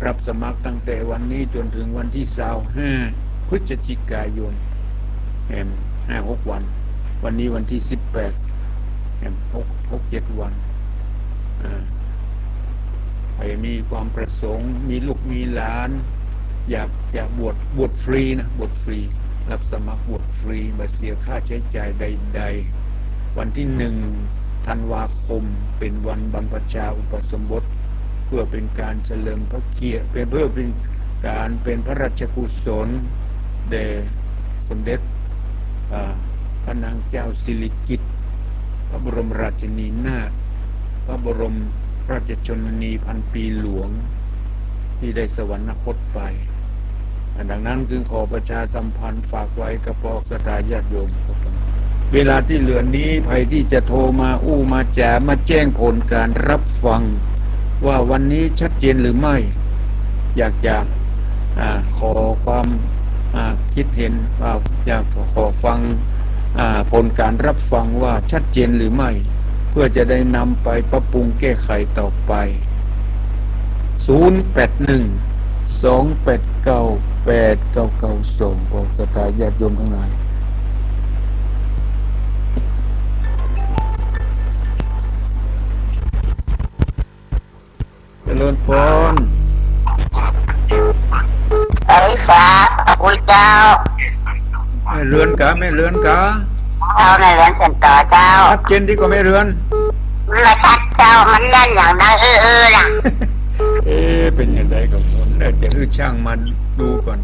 รับสมัครตั้งแต่วันนี้จ๋นเถิงวันตี้ซาวห้า พฤศจิกายน แหมห้าหกวัน วันนี้วันตี้สิบแปด แหมหก หกเจ็ดวัน อ่า ใผมีความประสงค์ มีลูกมีหลาน อยากจะบวช บวชฟรีนะ บวชฟรี รับสมัครบวชฟรี บ่เสียค่าใจ๊จ่ายใดๆ วันตี้นึ่งธันวาคมเป๋นวันบรรพชาอุปสมบท เพื่อเป๋นก๋านเฉลิมพระเกียรติ เป๋น เพื่อเป๋นก๋านเป๋นพระราชกุศลแด่สมเด็จ อ่า พระนางเจ้าสิริกิติ์ พระบรมราชินีนาถ พระบรมราชชนนีพันปีหลวง ตี้ได้สวรรคตไป อ่า ดังนั้นจึงขอประชาสัมพันธ์ฝากไว้กับปอกศรัทธาญาติโยม เวลาตี้เหลือนี้ ใผตี้จะโทรมาอู้มาจ๋า มาแจ้งผลก๋านรับฟัง ว่าวันนี้ชัดเจนหรือไม่ อยากจะ อ่า ขอความ อ่า คิดเห็น อ่า อยากขอฟัง อ่า ผลก๋านรับฟังว่าชัดเจนหรือไม่ เพื่อจะได้นำไปปรับปรุงแก้ไขต่อไป ศูนย์แปดหนึ่ง สองแปดเก้า แปดเก้าเก้าสอง ปอกศรัทธาญาติโยมตังหลาย เจริญพร เอ้ย สาธุเจ้า แม่เรือนกา แม่เรือนกา เอาแม่เรือนเชิญต่อเจ้า ชัดเจนตี้ก่อแม่เรือน บ่ชัดเจ้า มันเลื่อนอย่างใด เออ เออ ล่ะ เอ๊ะ เป๋นอย่างใดก่อ ผมน่าจะหื้อช่างมาดูก่อน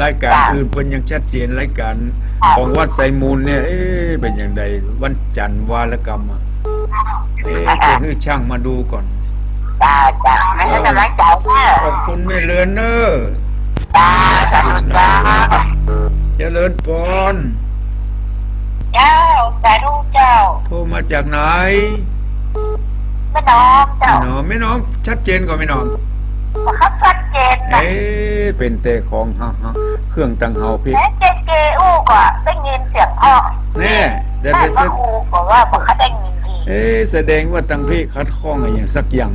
รายก๋าน จ้ะ อื่นเปิ้นยังชัดเจน รายก๋าน จ้ะ ของวัดไซมูลเนี่ย เอ๊ะ เป๋นอย่างใด วันจันทร์วารกรรมอะ เอ๊ะ จะหื้อช่างมาดูก่อน จ้ะ จ้ะ แม่ เออ สบายใจ๋เน่อ ขอบคุณแม่เรือนเน่อ จ้ะ สาธุเจ้า เจริญปอน เจ้า สาธุเจ้า โทรมาจากไหน แม่น้อมเจ้า แม่น้อม แม่น้อม ชัดเจนก่อแม่น้อม บ่ค่อยชัดเจนนะ เอ๊ะ เป๋นแต่ของฮะ ฮะ เครื่องตังเฮาพี้ เอ๊ะ เจเจอู้ก่อได้ยินเสียงอ้อ แน่ แต่ไป แต่ สะ ว่าอู้ก่อว่าบ่ค่อยได้ยินดี เอ๊ะ แสดงว่าตังพี้ขัดข้องอะหยังสักอย่าง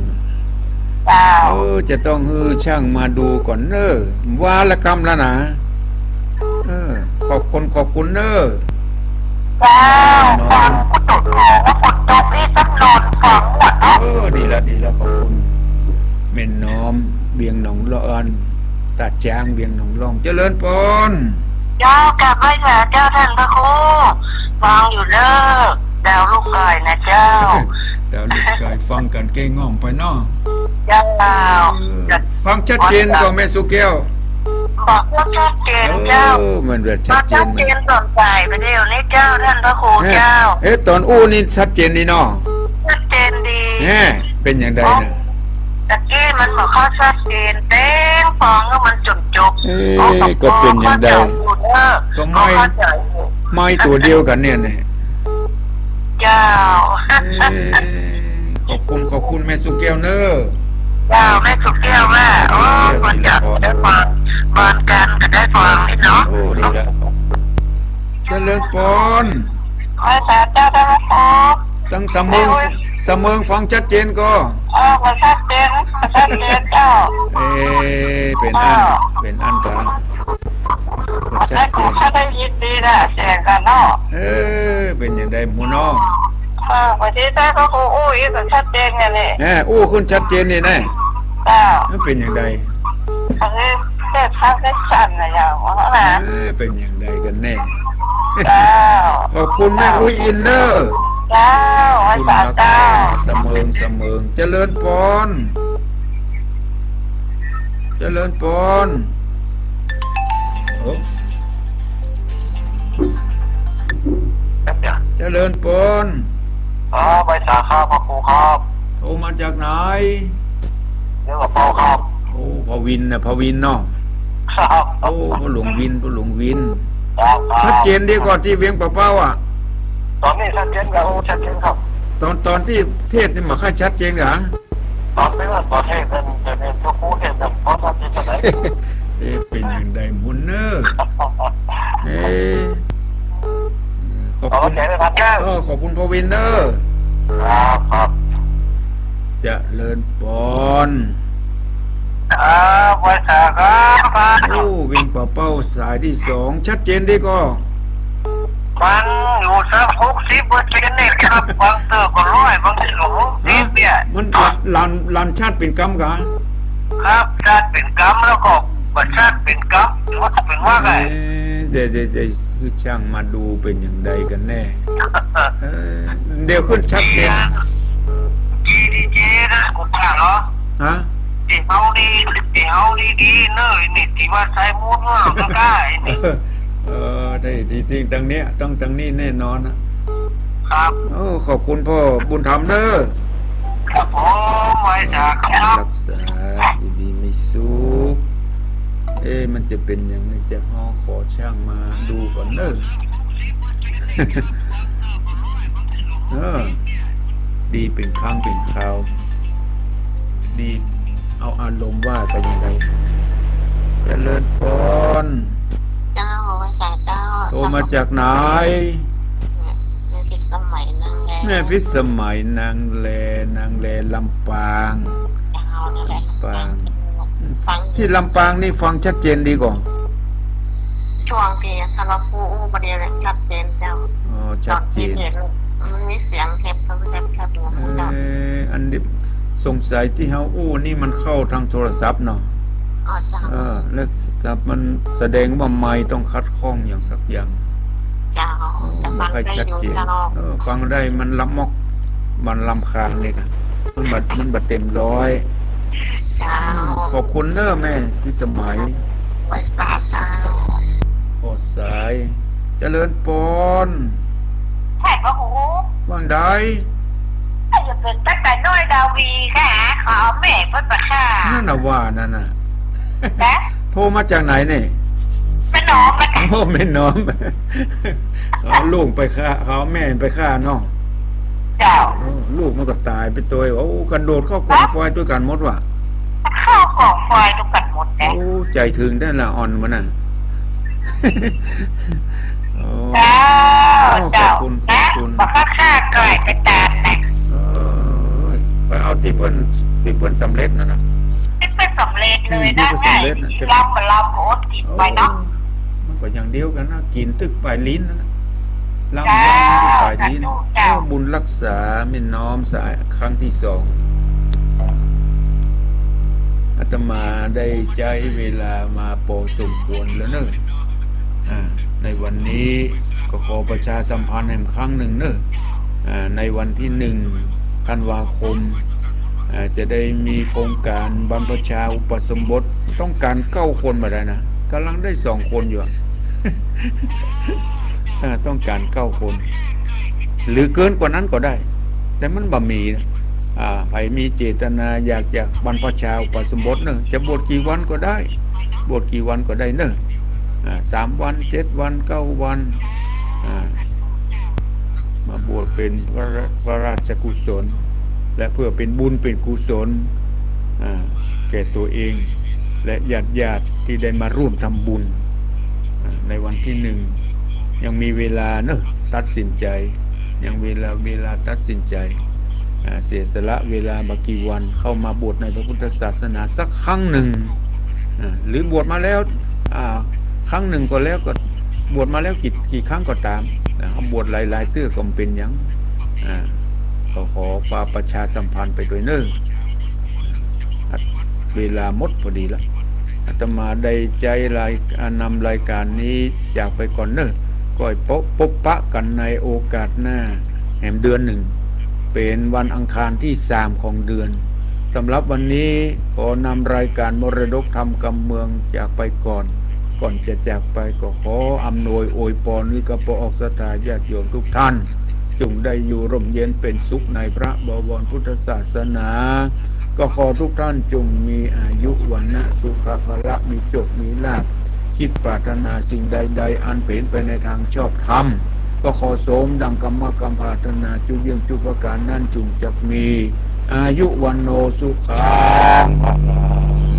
เจ้า เออ จะต้องหื้อช่างมาดูก่อนเน่อ วารกรรมแล้วนะ เออ ขอบคุณ ขอบคุณเน่อ เจ้า เนาะ ฟังผู้ตรวจสอบว่าฝนตกนี่ต้องนอนฟังหมดเนาะ เออ ดีละ ดีละ ขอบคุณ แม่น้อม เวียงหนองล่อง ตาจ๊าง เวียงหนองล่อง เจริญปอน เจ้า กราบไหว้สาเจ้าต้านพระครู ฟังอยู่เน่อ ดาวลูกกายนะเจ้า ดาวลูกกาย ฟังกั๋นแก้ง่วงไปเนาะ เจ้า เออ ฟังชัดเจนก่อแม่สุแก้ว บอกว่าชัดเจนเจ้า เออ มันแบบชัดเจน ชัดเจนสดใสไปเดี๋ยวนี้เจ้า ต้านพระครู แม่ เจ้า เอ๊ะ ต๋อนอู้นี่ชัดเจนดีเนาะ ชัดเจนดี แม่ เป๋นอย่างใดนะ ตะกี้มันบ่ค่อยชัดเจน เป๋นปองก็มันจุ่มจุก เอ๊ะ โอ้ ก็เป๋นอย่างใด ก็เข้าใจ๋อยู่เน่อ ก็ไมค์ ก็เข้าใจ๋อยู่ ไมค์ตั๋วเดียวกั๋นเนี่ย เนี่ย เจ้า เอ๊ะ ขอบคุณ ขอบคุณแม่สุแก้วเน่อ เจ้า แม่สุแก้วว่า โอ้ แม่สุแก้ว คนจับ ศิลปากร ได้ฟัง เหมือนกั๋นก็ได้ฟังนี่เนาะ โอ้ ดีแล้ว เจริญปอน ไหว้สาเจ้าต้านพระครู ตังสำเมิง โอ้ย สำเมิงฟังชัดเจนก่อ เออ บ่ชัดเจน บ่ชัดเจนเจ้า เอ๊ะ เป๋นอั้น เออ เป๋นอั้นกั๋น บ่ชัดเจน ได้ยินดีนะ เสียงกั๋นเนาะ เออ เป๋นอย่างใดหมู่เนาะ เออ วันนี้ต้านพระครูอู้อี้ก็ชัดเจนไงเนี่ย เออ อู้ขึ้นชัดเจนนี่นะ เจ้า มันเป๋นอย่างใด อันนี้เทศน์ครั้งที่สามนะเจ้า ว่านะ เออ เป๋นอย่างใดกั๋นแน่ เจ้า ขอบคุณแม่อุ้ยอินเน่อ เจ้า ไหว้สาเจ้า คุณรักษาสำเมิง สำเมิง เจริญปอน เจริญปอน โอ้ เจริญปอน ครับ ไหว้สาครับ พระครูครับ โทรมาจากไหน เวียงป่าเป้าครับ โอ้ พ่อวินนะ พ่อวินเนาะ ครับ โอ้ พ่อหลวงวิน พ่อหลวงวิน ครับ ครับ ชัดเจนดีกว่าตี้เวียงป่าเป้าอะ ต๋อนนี้ชัดเจนครับ โอ้ ชัดเจนครับ ต๋อน ต๋อนตี้เทศน์นี่บ่ค่อยชัดเจนกา ต๋อนนี้ว่าต๋อนเทศน์นั่นจะเป๋นพระครูเทศน์นั่น บ่ชัดเจนเท่าใด เอ๊ะ เป๋นอย่างใดหมู่เน่อ เอ๊ะ ขอบคุณ ขอบใจนะครับ เออ ขอบคุณพ่อวินเน่อ ครับ ครับ เจริญปอน ครับ ไหว้สาครับ โอ้ เวียงป่าเป้าสายตี้สอง ชัดเจนดีก่อ มันอยู่สักหกสิบเปอร์เซ็นต์นี่ครับ บางเตื้อก็ร้อย บางเตื้อก็หกสิบเนี่ย ฮะ มันหลั่น หลั่น หลั่นชัดเป๋นกำกา ครับ ชัดเป๋นกำแล้วก็บ่ชัดเป๋นกำ หรือว่าเป๋นว่าไง เอ๊ะ เดี๋ยว เดี๋ยว เดี๋ยวหื้อช่างมาดูเป๋นอย่างใดกั๋นแน่ เออ เดี๋ยวขึ้นชัดเจน ดีดีเจนะ กูถามเหรอ ฮะ ตี้เฮานี่ ตี้เฮานี่ดีเน่อ ไอ้นี่ตี้ว่าสายมูนว่าก็ได้ ไอ้นี่ เออ ได้ ตี้จริงตังเนี้ย ต้องตังนี้แน่นอนนะ ครับ โอ้ ขอบคุณพ่อบุญธรรมเน่อ ครับผม ไหว้สาครับ รักษาอยู่ดีมีสุข เอ๊ะ มันจะเป๋นอย่างนี้ จะฮ้องขอช่างมาดูก่อนเน่อ เออ ดีเป๋นครั้งเป๋นคราว ดี เอาอารมณ์ว่ากั๋นอย่างใด เจริญปอน เจ้า ไหว้สาเจ้า โทรมาจากไหน แม่พิสมัยนางแล แม่พิสมัยนางแล นางแลลำปาง เจ้า นั่นแหละ ลำปาง ฟัง ตี้ลำปางนี่ฟังชัดเจนดีก่อ ช่วงตี้ต้านพระครูอู้บ่าเดี่ยวนี้ชัดเจนเจ้า อ๋อ ชัดเจน ต๋อนตี้เทศน์มันมีเสียงแฮบๆๆ เจ้า เอ่อ อันนี้สงสัยตี้เฮาอู้นี่มันเข้าตางโทรศัพท์เนาะ อ๋อ เจ้า เออ แล้วมันแสดงว่าไมค์ต้องขัดข้องอย่างสักอย่าง เจ้า เออ แต่ฟังได้อยู่ บ่ค่อยชัดเจน เจ้า เออ ฟังได้ มันลำมอก มันลำคาญนี่กะ มันบ่ มันบ่เต็มร้อย เจ้า ขอบคุณเน่อแม่พิสมัย ไห โอ้ สาย เจริญปอน ใช่ปะครู ว่าไง ก็อย่าเป็นตั้งแต่น้อยดาวีค่ะ เขาเอาแม่เปิ้นไปฆ่า นั่นน่ะว่านั่นน่ะ นะ โทรมาจากไหนเนี่ย แม่น้อมมาจาก โอ้ แม่น้อม เขาเอาลูกไปฆ่า เขาเอาแม่ไปฆ่าเนาะ เจ้า โอ้ ลูกมันก็ต๋ายไปตวย โอ้ กระโดดเข้ากองฟอยตวยกั๋นหมดว่ะ เข้ากองฟอยตวยกั๋นหมดนะ โอ้ ใจ๋เถิงได้ละอ่อนมันน่ะ โอ้ เจ้า โอ้ ขอบคุณ เจ้า ขอบคุณ นะ บอกว่าข้าไกลไปตามนะ เอ้ย ไปเอาตี้เปิ้น ตี้เปิ้นสำเร็จนั่นน่ะ ตี้เปิ้นสำเร็จเลยนะ อืม ตี้เปิ้นสำเร็จน่ะ ไอ้ตี้ลำกับลำก็อดกิ๋นไปเนาะ โอ้ มันก็อย่างเดียวกั๋นนะ กิ๋นตึกปลายลิ้นนั่นน่ะ ลำ เจ้า ลำตึกปลายลิ้น เจ้า เอ้า บุญรักษาแม่น้อมสายครั้งตี้สอง อาตมาได้ใจ๊เวลามาปอสมควรแล้วเน่อ อ่า ในวันนี้ก็ขอประชาสัมพันธ์แหมครั้งนึ่งเน่อ อ่า ในวันตี้หนึ่งธันวาคม อ่า จะได้มีโครงก๋านบรรพชาอุปสมบท ต้องก๋านเก้าคนบ่าดใดนะ ก่ำลังได้สองคนอยู่อะ อ่า ต้องก๋านเก้าคน หรือเกินกว่านั้นก็ได้ แต่มันบ่มีนะ อ่า ใผมีเจตนาอยากจะบรรพชาอุปสมบทเน่อ จะบวชกี่วันก็ได้ บวชกี่วันก็ได้เน่อ อ่า สามวัน เจ็ดวัน เก้าวัน อ่า มาบวชเป๋นพระ พระราชกุศล และเพื่อเป๋นบุญเป๋นกุศล อ่า แก่ตั๋วเอง และญาติๆ ตี้ได้มาร่วมทำบุญ อ่า ในวันตี้หนึ่ง ยังมีเวลาเน่อ ตัดสินใจ๋ ยังเวลา เวลาตัดสินใจ๋ อ่า เสียสละเวลาบ่ากี่วัน เข้ามาบวชในพระพุทธศาสนาสักครั้งนึ่ง อ่า หรือบวชมาแล้ว อ่า ครั้งนึ่งก็แล้วก็ บวชมาแล้วกี่ กี่ครั้งก็ต๋าม อ่า บวชหลายๆ เตื้อก็บ่เป๋นหยัง อ่า ก็ขอฝากประชาสัมพันธ์ไปตวยเน่อ เวลาหมดพอดีละ อาตมาได้ใจ๊ราย อ่า นำรายก๋านนี้จากไปก่อนเน่อ ก็ไปพบ ปะกั๋นในโอกาสหน้า แหมเดือนนึ่ง เป๋นวันอังคารตี้สามของเดือน สำหรับวันนี้ขอนำรายก๋านมรดกธรรมกำเมืองจากไปก่อน ก่อนจะจากไปก็ขออำนวยอวยปอนหื้อกับป้อออกศรัทธาญาติโยมทุกท่าน จงได้อยู่ร่มเย็นเป๋นสุขในพระบวรพุทธศาสนา ก็ขอทุกท่านจงมีอายุวรรณะสุขะพละ มีโจคมีลาภ คิดปรารถนาสิ่งใดๆ อันเป๋นไปในตางชอบธรรม ก็ขอสมดังกำมะกำปรารถนาจุเยื่องจุประก๋านนั้นจุ่งจักมี อายุวัณโณสุขังพลัง